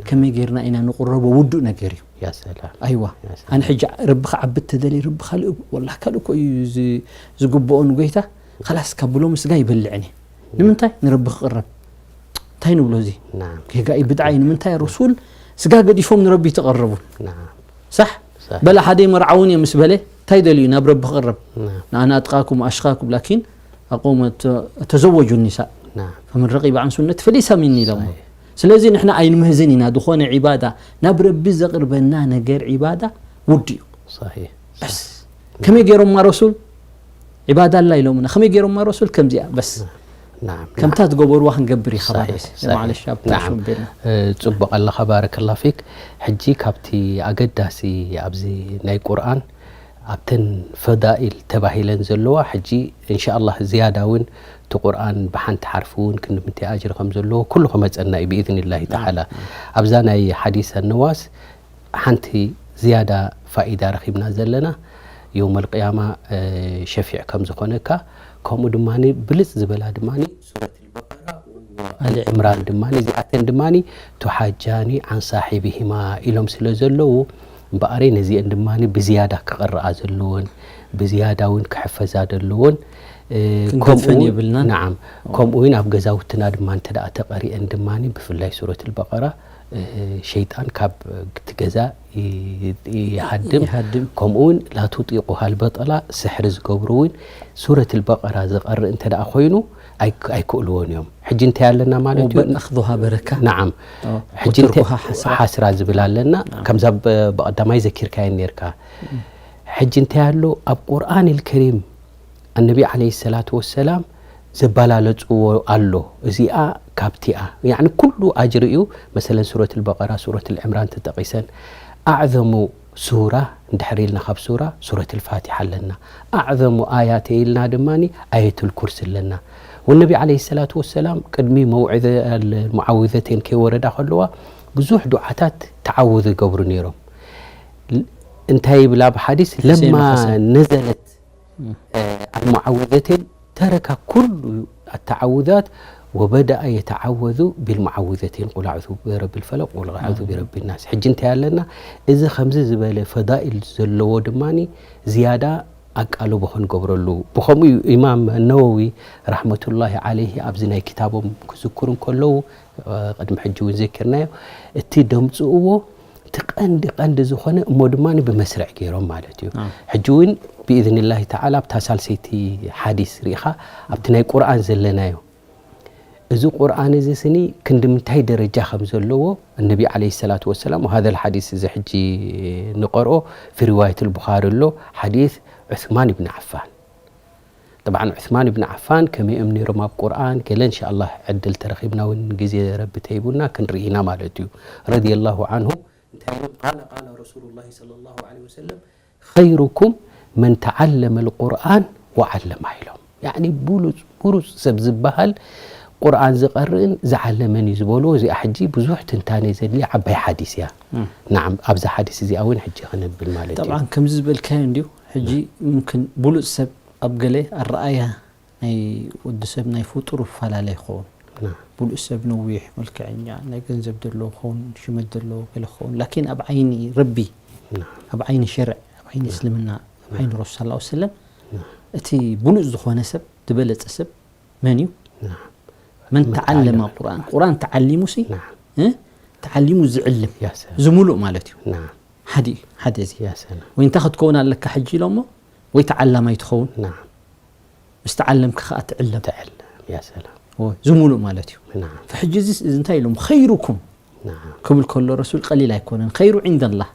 ከመይ ጌርና ኢና ንቕረቦ ውዱእ ነገር እዩ ያ ሰላም። ኣይዋ ያ ሰላም። ኣነ ሕጂ ረቢ ክዓቢ ተደልየ ረቢ ካልእ ወላ ካልእ እኮ እዩ ዝ- ዝግብኦ ንጎይታ ኸላስ ካብ ብሎ ምስጋ ይበልዕን እየ ንምንታይ ንረቢ ክቕረብ እንታይ ንብሎ እዚ ናዓ። ጌጋ እዩ ብድዓ እዩ ንምንታይ ረሱል ስጋ ገዲፎም ንረቢ ተቐረቡ ናዓ። ሳሕ ሳሕ። በላ ሓደ መርዓውን እየ ምስ በለ እንታይ ደልዩ ናብ ረቢ ክቕረብ ናዓ። ንኣና ኣጥቃኩም ኣሽኻኩም ላኪን ኣቆመ ተዘወጁ ኒሳ ናዓ። ፈመን ረቂበ ዓን ሱነት ፈለይሳ ሚኒ ኢሎም صحيح. ስለዚ ንሕና ኣይንምህዝን ኢና ዝኾነ ዒባዳ ናብ ረቢ ዘቕርበና ነገር ዒባዳ ውድ እዩ صحيح. በስ ከመይ ገይሮማ ረሱል ዒባዳ ኣላ ኢሎምና ከመይ ገይሮማ ረሱል ከምዚኣ በስ ናዓ። ከምታ ዝገበርዋ ክንገብር እዩ صحيح. ከባበስ صحيح. ማለሽ ኣብ ናዓ። ታሹም ቤልና እ፣ ፅቡቕ ኣለኻ ባረከላ ፊክ። ሕጂ ካብቲ ኣገዳሲ ኣብዚ ናይ ቁርኣን ኣብተን ፈዳኢል ተባሂለን ዘለዋ ሕጂ እንሻኣላህ ዝያዳ እውን እቲ ቁርኣን ብሓንቲ ሓርፊ እውን ክንዲ ምንታይ ኣጅሪ ከም ዘለዎ ኩሉ ክመፀና እዩ ብኢዝኒላሂ ተዓላ። ኣብዛ ናይ ሓዲስ ኣነዋስ ሓንቲ ዝያዳ ፋኢዳ ረኺብና ዘለና የውመል ቅያማ ሸፊዕ ከም ዝኾነካ ከምኡ ድማ ብልፅ ዝበላ ድማ ሱረት ኣልበቀራ ኣሊ ዕምራን ድማ እዚኣተን ድማ ቱሓጃኒ ዓን ሳሒብሂማ ኢሎም ስለ ዘለዉ እምበኣረይ ነዚአን ድማ ብዝያዳ ክቐረኣ ዘለዎን ብዝያዳ እውን ክሕፈዛ ዘለዎን ክንገድፈን የብልናን። ናዓም ከምኡ እውን ኣብ ገዛውትና ድማ እንተ ደኣ ተቐሪአን ድማ ብፍላይ ሱረት ኣልበቀራ ሸይጣን ካብ እቲ ገዛ ይሃድም። ከምኡ እውን ላቱጢቁ ሃልበጠላ ስሕሪ ዝገብሩ እውን ሱረት ኣልበቀራ ዝቐርእ እንተ ደኣ ኮይኑ ኣይክእልዎን እዮም። ሕጂ እንታይ ኣለና ማለት እዩ? ወበን ኣኽዙሃ በረካ። ናዓም። ሕጂ እንታይ ሓስራ ዝብል ኣለና። ከምዛ ብቐዳማይ ዘኪርካየን ነርካ። ሕጂ እንታይ ኣሎ ኣብ ቁርኣን ኣልከሪም ኣነቢ ዓለይሂ ሰላቱ ወሰላም ዘበላለፅዎ ኣሎ። እዚኣ ካብቲኣ ያዕኒ ኩሉ ኣጅሪ እዩ። መሰለን ሱረት ኣልበቀራ ሱረት ኣልዕምራን ተጠቒሰን ኣዕዘሙ ሱራ እንድሕር ኢልና ካብ ሱራ ሱረት ኣልፋቲሓ ኣለና። ኣዕዘሙ ኣያተ ኢልና ድማ ኣየት ኣልኩርሲ ኣለና። والنبي عليه الصلاة والسلام ቅድሚ መውዒዘ المعوذتين ከይወረዳ ከለዋ ብዙሕ ዱዓታት ተዓውዝ ይገብሩ ነይሮም። እንታይ ይብል ኣብ ሓዲስ؟ لما نزلت المعوذتين ترك كل التعوذات وبدأ يتعوذ بالمعوذتين، قل أعوذ برب الفلق، قل أعوذ برب الناس። ሕጂ እንታይ ኣለና? እዚ ከምዚ ዝበለ ፈዳኢል ዘለዎ ድማ ዝያዳ ኣቃልቦ ክንገብረሉ። ብኸምኡ እዩ ኢማም ነወዊ ረሕመቱላሂ ዓለይሂ ኣብዚ ናይ ክታቦም ክዝክሩ እንከለዉ፣ ቅድሚ ሕጂ እውን ዘኪርናዮ፣ እቲ ደምፅእዎ እቲ ቀንዲ ቀንዲ ዝኾነ እሞ ድማ ብመስርዕ ገይሮም ማለት እዩ። ሕጂ እውን ብኢዝኒላሂ ተዓላ ኣብታ ሳልሰይቲ ሓዲስ ርኢኻ ኣብቲ ናይ ቁርኣን ዘለናዮ፣ እዚ ቁርኣን እዚ ስኒ ክንዲ ምንታይ ደረጃ ከም ዘለዎ እነቢ ዓለይሂ ሰላቱ ወሰላም፣ وهذا الحديث እዚ ሕጂ ንቐርኦ في رواية البخاري ኣሎ፣ ሓዲስ ዑስማን ኢብን ዓፋን። طبعا ዑስማን ኢብን ዓፋን ከመይ እዮም ነይሮም ኣብ ቁርኣን ገለ እንሻላህ ዕድል ተረኺብና እውን ግዜ ረቢ ተሂቡና ክንርኢ ኢና ማለት እዩ። ረዲየላሁ ዓንሁ እንታይ ኢሎም? قال قال رسول الله صلى الله عليه وسلم خيركم من تعلم القرآن وعلمه ኢሎም። ያዕኒ ብሉፅ ብሉፅ ሰብ ዝበሃል ቁርኣን ዝቐርእን ዝዓለመን እዩ ዝበልዎ። እዚኣ ሕጂ ብዙሕ ትንታኔ ዘድልያ ዓባይ ሓዲስ እያ። ናዓም ኣብዛ ሓዲስ እዚኣ እውን ሕጂ ክነብል ማለት እዩ። ጠብዓን ከምዚ ዝበልካዮ እንድዩ። ሕጂ ሙምክን ብሉፅ ሰብ ኣብ ገለ ኣረኣያ ናይ ወዲ ሰብ ናይ ፍጡር ይፈላለ ይኸውን። ብሉፅ ሰብ ነዊሕ፣ መልክዐኛ፣ ናይ ገንዘብ ዘለዎ ክኸውን፣ ሽመት ዘለዎ ገለ ክኸውን። ላኪን ኣብ ዓይኒ ረቢ፣ ኣብ ዓይኒ ሸርዕ፣ ኣብ ዓይኒ እስልምና፣ ኣብ ዓይኒ ረሱል ሰለላሁ ዐለይሂ ወሰለም እቲ ብሉፅ ዝኾነ ሰብ፣ ዝበለፀ ሰብ መን እዩ? መን ተዓለመ ቁርኣን። ቁርኣን ተዓሊሙ ሲ ተዓሊሙ ዝዕልም ዝሙሉእ ማለት እዩ። ሓደ እዩ ሓደ እዚ። ወይ እንታይ ክትከውን ኣለካ ሕጂ ኢሎሞ፣ ወይ ተዓላማይ ትኸውን፣ ምስ ተዓለምካ ከዓ ትዕለም። ዝሙሉእ ማለት እዩ። ሕጂ እዚ እንታይ ኢሎም ኸይሩኩም ክብል ከሎ ረሱል ቀሊል ኣይኮነን። ኸይሩ ዒንደላህ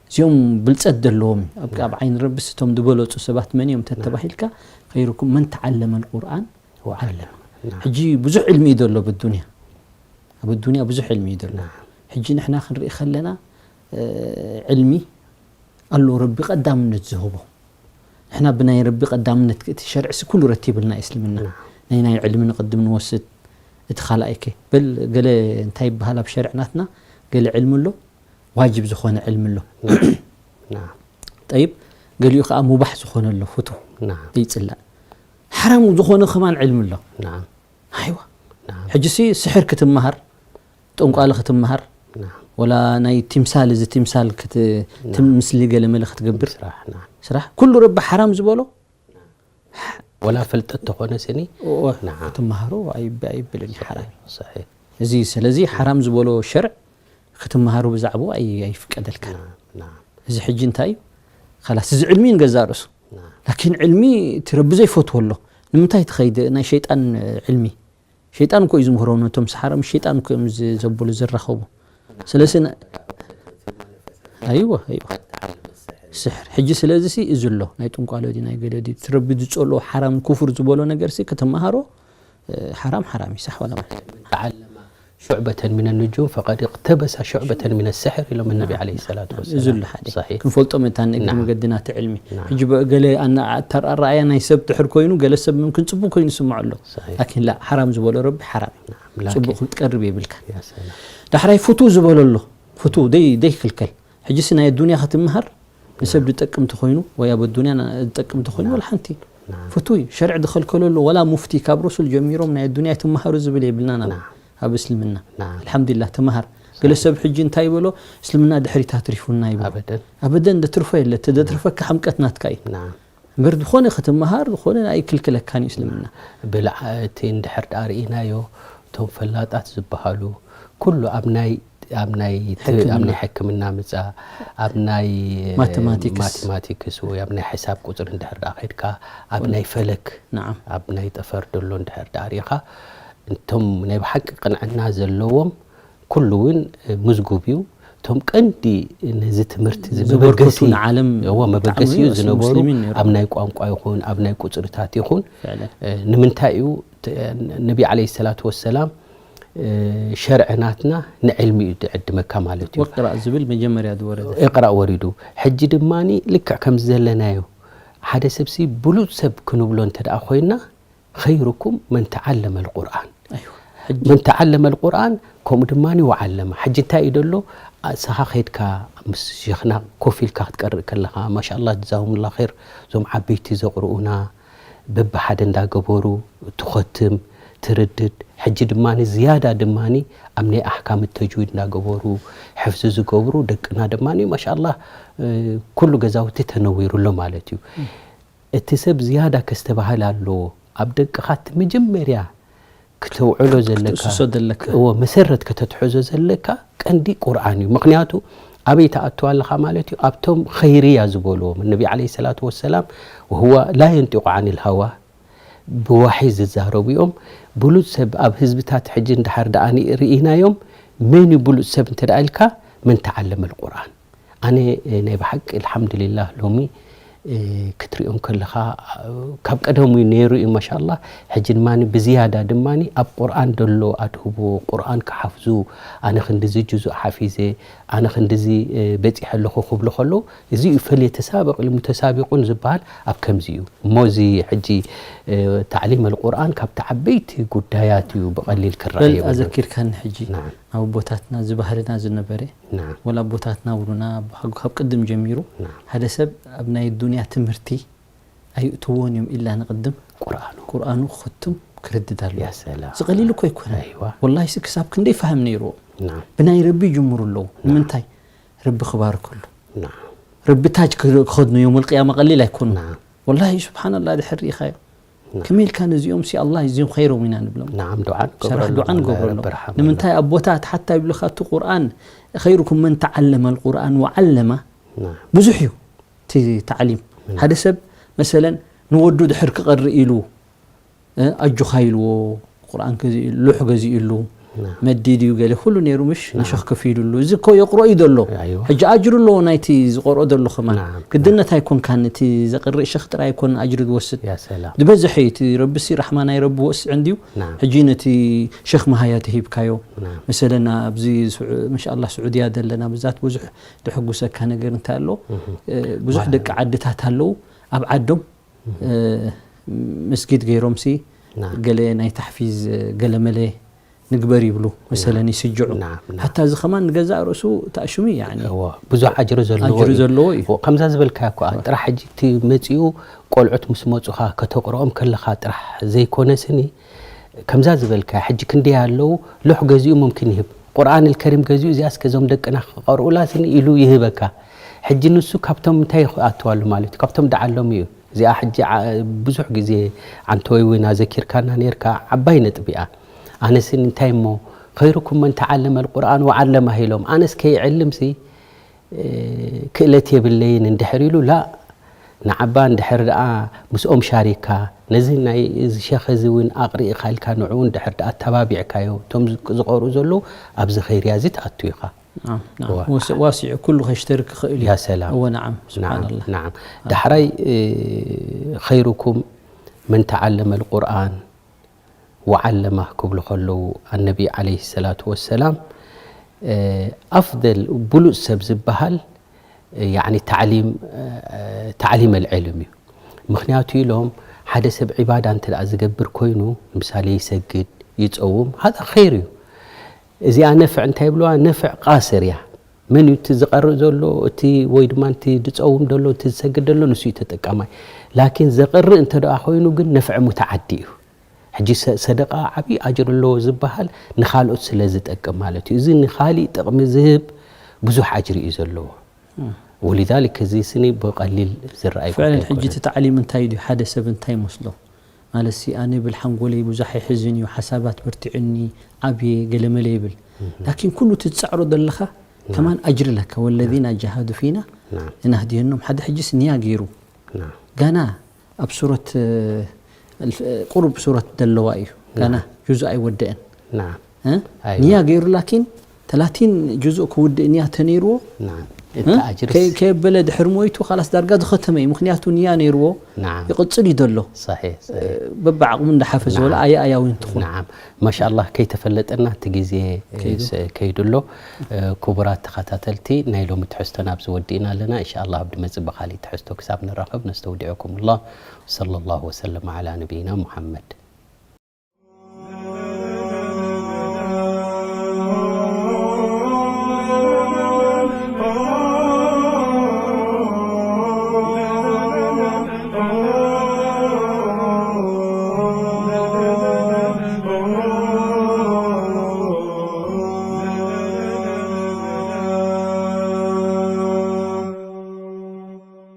እዚኦም ብልፀት ዘለዎም ኣብ ዓይኒ ረቢ ስቶም ዝበለፁ ሰባት መን እዮም ተተባሂልካ፣ ኸይሩኩም መን ተዓለመ ልቁርኣን ወዓለመ። ሕጂ ብዙሕ ዕልሚ እዩ ዘሎ ኣብ ኣዱንያ፣ ኣብ ኣዱንያ ብዙሕ ዕልሚ እዩ ዘሎ። ሕጂ ንሕና ክንርኢ ከለና ዕልሚ ኣሎ ረቢ ቀዳምነት ዝህቦ። ንሕና ብናይ ረቢ ቀዳምነት እቲ ሸርዕሲ ኩሉ ረቲብልና እዩ እስልምና። ናይ ናይ ዕልሚ ንቕድም ንወስድ፣ እቲ ካልኣይ ከ በል ገለ እንታይ ይበሃል ኣብ ሸርዕ ናትና ገለ ዕልሚ ኣሎ ዋጅብ ዝኾነ ዕልሚ ኣሎ። ጠይብ ገሊኡ ከዓ ሙባሕ ዝኾነ ኣሎ ፍቱ ዘይፅላእ። ሓራም ዝኾነ ከማን ዕልሚ ኣሎ። ኣይዋ ሕጂ ሲ ስሕር ክትመሃር፣ ጠንቋሊ ክትመሃር፣ ወላ ናይ ቲምሳል እዚ ቲምሳል ክት- ትም- ምስሊ ገለ መለ ክትገብር ስራሕ ኩሉ ረቢ ሓራም ዝበሎ ወላ ፍልጠት ተኾነ ስኒ ክትመሃሮ ኣይብ- ኣይብልን እዩ ሓራም። እዚ ስለዚ ሓራም ዝበሎ ሸርዕ ክትመሃሩ ብዛዕባኡ ኣይ- ኣይፍቀደልካን። እዚ ሕጂ እንታይ እዩ ካላስ እዚ ዕልሚ ንገዛእ ርእሱ ላኪን ዕልሚ እቲ ረቢ ዘይፈትዎ ኣሎ። ንምንታይ ትኸይድ ናይ ሸይጣን ዕልሚ? ሸይጣን እኮ እዩ ዝምህሮም ነቶም ሰሓሮም ሸይጣን እኮ እዮም ዝ- ዘብሉ ዝራኸቡ። ስለዚ ን- ኣይወ ኣይወ ስሕር ሕጂ ስለዚ ሲ እዚ ኣሎ ናይ ጥንቋሎ ድዩ ናይ ገለ ድዩ እቲ ረቢ ዝፀልኦ ሓራም ኩፍር ዝበሎ ነገር ሲ ክትመሃሮ ሓራም ሓራም እዩ ሳሕ ዋላ ማለት تعلم شعبة من النجوم فقد اقتبس شعبة من السحر ኢሎም ነቢ ዓለይሂ ሰላቱ እዚ ኣሎ ሓደ ክንፈልጦ መታን እግሪ መገዲ ናቲ ዕልሚ ሕጂ ገለ ኣረኣያ ናይ ሰብ ድሕር ኮይኑ ገለ ሰብ ምምክን ፅቡቅ ኮይኑ ይስምዖ ኣሎ ላኪን ላ ሓራም ዝበሎ ረቢ ሓራም እዩ ፅቡቅ ክትቀርብ የብልካ ዳሕራይ ፍቱ ዝበሎ ኣሎ ፍቱ ደይክልከል ሕጂ ሲ ናይ ኣዱንያ ክትምሃር ንሰብ ዝጠቅም ተኾይኑ ወይ ኣብ ኣዱንያ ዝጠቅም ተኾይኑ ወላ ሓንቲ ፍቱው እዩ ሸርዕ ዝኸልከሎ ኣሎ ወላ ሙፍቲ ካብ ረሱል ጀሚሮም ናይ ኣዱንያ ኣይትመሃሩ ዝብል የብልናን ኣብ እስልምና ኣልሓምዱሊላህ ተመሃር ገለ ሰብ ሕጂ እንታይ ይበሎ እስልምና ድሕሪት ኣትሪፉና ይበሎ ኣበደን ዘትርፎ የለ እቲ ዘትርፈካ ሕምቀት ናትካ እዩ እምበር ዝኾነ ክትመሃር ዝኾነ ኣይክልክለካን እዩ እስልምና ብልዓቲ እንድሕር ደኣ ርኢናዮ እቶም ፈላጣት ዝበሃሉ ኩሉ ኣብ ናይ ኣብ ናይ ኣብ ናይ ሕክምና ምፃ ኣብ ናይ ማቴማቲክስ ወይ ኣብ ናይ ሕሳብ ቁፅሪ እንድሕር ደኣ ከድካ ኣብ ናይ ፈለክ ኣብ ናይ ጠፈር ደሎ እንድሕር ደኣ ርኢኻ እቶም ናይ ብሓቂ ቅንዕና ዘለዎም ኩሉ እውን ምዝጉብ እዩ እቶም ቀንዲ ነዚ ትምህርቲ መበገሲ መበገሲ እዩ ዝነበሩ ኣብ ናይ ቋንቋ ይኹን ኣብ ናይ ቁፅርታት ይኹን ንምንታይ እዩ ነቢ ዓለይሂ ሰላቱ ወሰላም ሸርዒ ናትና ንዕልሚ እዩ ዝዕድመካ ማለት እዩ። ወቅራእ ዝብል መጀመርያ ዝወረደ። እቅራእ ወሪዱ። ሕጂ ድማ ልክዕ ከምዚ ዘለናዮ ሓደ ሰብሲ ብሉፅ ሰብ ክንብሎ እንተ ደኣ ኮይና خيركم من تعلم القرآن ኣይዋ ሕጂ من تعلم القرآن ከምኡ ድማ وعلمه። ሕጂ እንታይ እዩ ደሎ? እስኻ ከይድካ ምስ ሸኽና ኮፍ ኢልካ ክትቀርእ ከለኻ ማሻ ኣላህ ጀዛሁሙላህ ኸይር፣ እዞም ዓበይቲ ዘቕርኡና በብሓደ እንዳገበሩ ትኸትም ትርድድ። ሕጂ ድማ ዝያዳ ድማ ኣብ ናይ ኣሕካም ተጅዊድ እንዳገበሩ ሕፍዚ ዝገብሩ ደቅና ድማ ማሻ ኣላህ ኩሉ ገዛውቲ ተነዊሩ ኣሎ ማለት እዩ። እቲ ሰብ ዝያዳ ከስተባህል ኣለዎ። ኣብ ደቅኻ እቲ መጀመርያ ክተውዕሎ ዘለካ ክትእስሶ ዘለካ። እዎ መሰረት ከተትሕዞ ዘለካ ቀንዲ ቁርኣን እዩ። ምክንያቱ ኣበይ ትኣቱ ኣለኻ ማለት እዩ? ኣብቶም ኸይርያ ዝበልዎም ነቢ ዓለይሂ ሰላቱ ወሰላም وهو لا ينطق عن الهوى ብዋሒ ዝዛረቡ እዮም። ብሉፅ ሰብ ኣብ ህዝብታት ሕጂ እንድሓር ደኣ ርኢናዮም መን እዩ ብሉፅ ሰብ እንተ ደኣ ኢልካ من تعلم القرآن ኣነ ናይ ብሓቂ ኣልሓምዱሊላህ ሎሚ ክትሪኦም ከለኻ ካብ ቀደሙ ነይሩ እዩ ማሻላ። ሕጂ ድማ ብዝያዳ ድማ ኣብ ቁርኣን ደሎ ኣድህቦ ቁርኣን ክሓፍዙ ኣነ ክንድዚ ጁዙእ ሓፊዘ ኣነ ክንድዚ በፂሐ ኣለኹ ክብሉ ከለዉ እዚ እዩ ፈልየተሳበቅ ልሙተሳቢቁን ዝበሃል ኣብ ከምዚ እዩ። እሞ እዚ ሕጂ ታዕሊም ኣልቁርኣን ካብቲ ዓበይቲ ጉዳያት እዩ ብቐሊል ክረኣይ በል የብሉን። ኣዘኪርካኒ ሕጂ ናም። ኣብ ኣቦታትና ዝባህልና ዝነበረ ናም። ወላ ኣቦታትና ውሉና ካብ ቅድም ጀሚሩ ናም። ሓደ ሰብ ኣብ ናይ ዱንያ ትምህርቲ ኣይእትዎን እዮም ኢላ ንቅድም ቁርኣኑ ቁርኣኑ ክኽትም ክርድድ ኣሎ። ያ ሰላም። ዝቐሊል እኮ ኣይኮነን። ኣይዋ። ወላሂ ሲ ክሳብ ክንደይ ፋህም ነይርዎ ናም። ብናይ ረቢ ይጅምሩ ኣለዉ። ንምንታይ? ረቢ ክባርክ ኣሎ። ናም። ረቢ ታጅ ክኸድኑ የውመል ቅያማ ቀሊል ኣይኮኑ። ናም። ወላሂ ስብሓንላ ድሕር ርኢኻዮ ከመይ ኢልካ ነዚኦም ሲ ኣላ እዚኦም ኸይሮም ኢና ንብሎም። ናም ዱዓ ሰራሕ ንገብረሎም ዱዓ ንገብረሎም። ረቢ ርሓመሎም። ንምንታይ ኣቦታት ሓታ ይብልኻ እቲ ቁርኣን ኸይሩኩም መን ተዓለመ ኣልቁርኣን ወዓለማ ናም። ብዙሕ እዩ እቲ ታዕሊም። ሓደ ሰብ መሰለን ንወዱ ድሕር ክቐሪ ኢሉ እ፣ ኣጆኻ ኢልዎ ቁርኣን ገዚኡ ሉሕ ገዚኡሉ ናም። መዲድ እዩ ገለ ኩሉ ነይሩ ምሽ ንሸኽ ከፊሉሉ እዚ እኮ የቕሮ እዩ ዘሎ። ኣይዋ። ሕጂ ኣጅሩ ኣለዎ ናይቲ ዝቐርኦ ዘሎ ከማን ናም። ግድነት ኣይኮንካን እቲ ዘቕርእ ሸኽ ጥራይ ኣይኮን ኣጅሪ ዝወስድ ያ ሰላም። ዝበዝሐ እዩ እቲ ረቢ ሲ ራሕማ ናይ ረቢ ወስዕ እንድዩ። ናም። ሕጂ ነቲ ሸኽ መሃያ ተሂብካዮ ናም። መሰለና ኣብዚ ስዑ- ምሻኣላ ስዑድያ ዘለና ብዛት ብዙሕ ድሕጉሰካ ነገር እንታይ ኣሎ እ፣ ብዙሕ ዋላ። ደቂ ዓድታት ኣለዉ ኣብ ዓዶም እ፣ መስጊድ ገይሮም ሲ ናም። ገለ ናይ ታሕፊዝ እ፣ ገለ መለ ንግበር ይብሉ መሰለን ይስጅዑ። ናም፣ ናም። ሓታ እዚ ከማን ንገዛእ ርእሱ ተኣሽሙ ያኒ እዎ፣ ብዙሕ ኣጅሪ ዘለዎ ኣጅሪ እዩ። ዘለዎ እዩ። እዎ፣ ከምዛ ዝበልካ እኮ ጥራሕ ሕጂ እቲ መፂኡ ቆልዑት ምስ መፁኻ ከተቕርኦም ከለኻ ጥራሕ ዘይኮነ ስኒ ከምዛ ዝበልካ ሕጂ ክንደይ ኣለዉ ሉሕ ገዚኡ ሙምኪን ይህብ ቁርኣን ልከሪም ገዚኡ እዚኣ እስከ እዞም ደቅና ክቐርኡላ ስኒ ኢሉ ይህበካ። ሕጂ ንሱ ካብቶም እንታይ ይኣትዋሉ ማለት እዩ? ካብቶም ደዓሎም እዩ። እዚኣ ሕጂ ዓ- ብዙሕ ግዜ ዓንተወይ እውን ኣዘኪርካና ነርካ ዓባይ ነጥቢ እያ። ኣነስ እንታይ እሞ ኸይሩኩም መን ተዓለመ ኣልቁርኣን ወዓለማ ኢሎም ኣነስ ከይዕልምሲ እ፣ ክእለት የብለይን እንድሕር ኢሉ ላ ንዓባ እንድሕር ደኣ ምስኦም ሻሪካ ነዚ ናይ እዚ ሸኽ እዚ እውን ኣቕሪእኻ ኢልካ ንዕኡ እንድሕር ደኣ ኣተባቢዕካዮ እቶም ዝ- ዝቐርኡ ዘለዉ ኣብዚ ኸይርያ እዚ ትኣቱ ኢኻ። ናም፣ ናም። ዋ- ወስ- ዋሲዑ ኩሉ ከሽተርክ ክእል እዩ። ያ ሰላም። እወ ነዓም ስብሓንላ ናም። ዳሕራይ እ፣ ኸይሩኩም መን ተዓለመ ኣልቁርኣን ወዓለማ ክብሉ ከለዉ ኣነቢ ዓለይሂ ሰላቱ ወሰላም እ፣ ኣፍደል ብሉፅ ሰብ ዝበሃል እ፣ ያዕኒ ታዕሊም እ፣ ታዕሊም ኣልዕልም እዩ። ምክንያቱ ኢሎም ሓደ ሰብ ዒባዳ እንተ ደኣ ዝገብር ኮይኑ ንምሳሌ ይሰግድ ይፀውም ሃዛ ኸይር እዩ። እዚኣ ነፍዕ እንታይ ይብልዋ ነፍዕ ቃስር እያ። መን እዩ እቲ ዝቐርእ ዘሎ እቲ ወይ ድማ እቲ ዝፀውም ዘሎ እቲ ዝሰግድ ዘሎ ንሱ እዩ ተጠቃማይ። ላኪን ዘቕርእ እንተ ደኣ ኮይኑ ግን ነፍዕ ሙተዓዲ እዩ። ሕጂ ሰ- ሰደቃ ዓብዪ ኣጅሪ ኣለዎ ዝበሃል ንኻልኦት ስለ ዝጠቅም ማለት እዩ። እዚ ንኻሊእ ጥቕሚ ዝህብ ብዙሕ ኣጅሪ እዩ ዘለዎ። ወሊዛሊክ እዚ ስኒ ብቐሊል ዝረኣይ ጉዳይ ፍዕለን ሕጂ ኣይኮነን። እቲ ታዕሊም እንታይ ድዩ ሓደ ሰብ እንታይ ይመስሎ ማለት ሲ ኣነ ብል ሓንጎለይ ብዙሕ ኣይሕዝን እዩ ሓሳባት በርቲዑኒ ዓብየ ገለመለ ይብል ላኪን ኩሉ እቲ ትፃዕሮ ዘለኻ ከማን ኣጅሪ ለካ ወለዚና ጃሃዱ ፊና ናም። እናህድየኖም ሓደ ሕጂስ ንያ ገይሩ ናም። ጋና ኣብ ሱረት እ፣ ቁሩብ ሱረት ደለዋ እዩ ጋና ጁዙእ ኣይወደአን ናም። እ? ኣይዋ። ንያ ገይሩ ላኪን ተላቲን ጁዙእ ክውድእ ንያ ተነይርዎ ናም። እ? እቲ ኣጅርስ ከይ- ከየበለ ድሕር ሞይቱ ካላስ ዳርጋ ዝኸተመ እዩ ምክንያቱ ንያ ነይርዎ ናም። ይቕፅል እዩ ዘሎ ሰሒሕ፣ ሰሒሕ። በብዓቕሙ እንዳሓፈዘ ወላ ኣየ ኣያዊ እንትኾን ናዓም ማሻኣላህ ከይተፈለጠና እቲ ግዜ ከይዱ። ስ- ከይዱ ኣሎ። እ፣ ክቡራት ተኸታተልቲ ናይ ሎሚ ትሕዝቶና ኣብዚ ወዲእና ኣለና። እንሻኣላህ ኣብ ድመፅእ ብኻሊእ ትሕዝቶ ክሳብ ንራኸብ ነስተውዲዐኩም ኣላህ። ወሰለ ላሁ ወሰለም ዓላ ነቢይና ሙሓመድ።